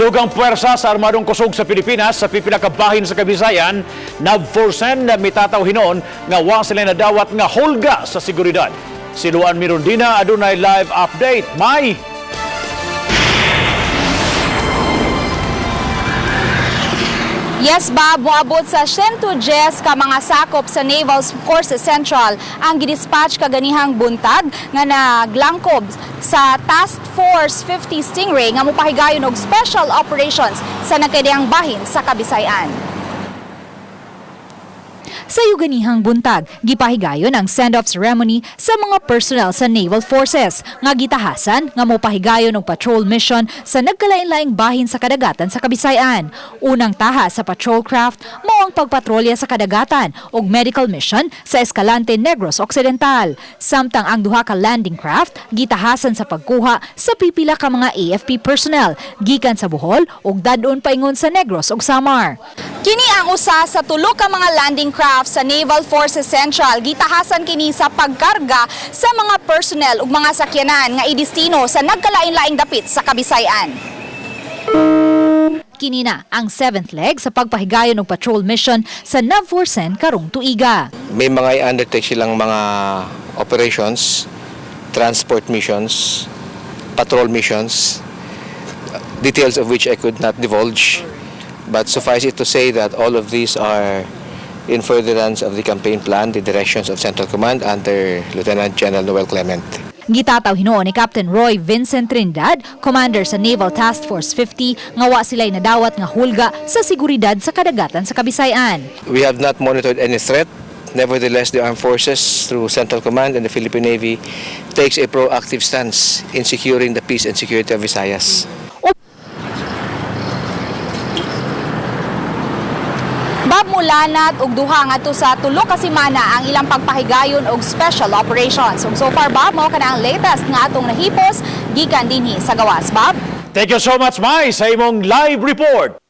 Dugang puwersa sa armadong kusog sa Pilipinas sa pipila ka bahin sa Kabisayan, NAVFORCEN na mitataw hinon nga wa sila nadawat nga hulga sa seguridad. Si Luan Mirondina adunay live update. May Yes, Bob, moabot sa 110 ka mga sakop sa Naval Forces Central ang gidispatch kaganihang buntag nga naglangkob sa Task Force 50 Stingray nga mopahigayon og special operations sa nagkadiyang bahin sa Kabisayan. Sa yuganihang buntag, gipahigayon ang send-off ceremony sa mga personnel sa Naval Forces nga gitahasan nga mopahigayon og patrol mission sa nagkalain-laing bahin sa kadagatan sa Kabisayan. Unang taha sa patrol craft mao ang pagpatrolya sa kadagatan ug medical mission sa Escalante, Negros Occidental. Samtang ang duha ka landing craft gitahasan sa pagkuha sa pipila ka mga AFP personnel gikan sa Bohol ug dadon paingon sa Negros ug Samar. Kini ang usa sa tulo ka mga landing craft sa Naval Forces Central. Gitahasan kini sa pagkarga sa mga personnel ug mga sakyanan nga idestino sa nagkalain-laing dapit sa Kabisayan. Kini na ang seventh leg sa pagpahigayon og patrol mission sa NAVFORCEN karong tuiga. May mga i-undertake silang mga operations, transport missions, patrol missions, details of which I could not divulge. But suffice it to say that all of these are in furtherance of the campaign plan, the directions of Central Command under Lieutenant General Noel Clement. Gitataw hinuon ni Captain Roy Vincent Trindad, commander sa Naval Task Force 50, nga wa sila'y nadawat nga hulga sa seguridad sa kadagatan sa Kabisayan. We have not monitored any threat. Nevertheless, the armed forces through Central Command and the Philippine Navy takes a proactive stance in securing the peace and security of Visayas. Bob, mulanat og duha ngadto sa 3 ka semana ang ilang pagpahigayon og special operations. Ug so far, Bob, mao kana ang latest nga atong nahipos gikan dinhi sa gawas, Bob. Thank you so much, Mai, sa imong live report.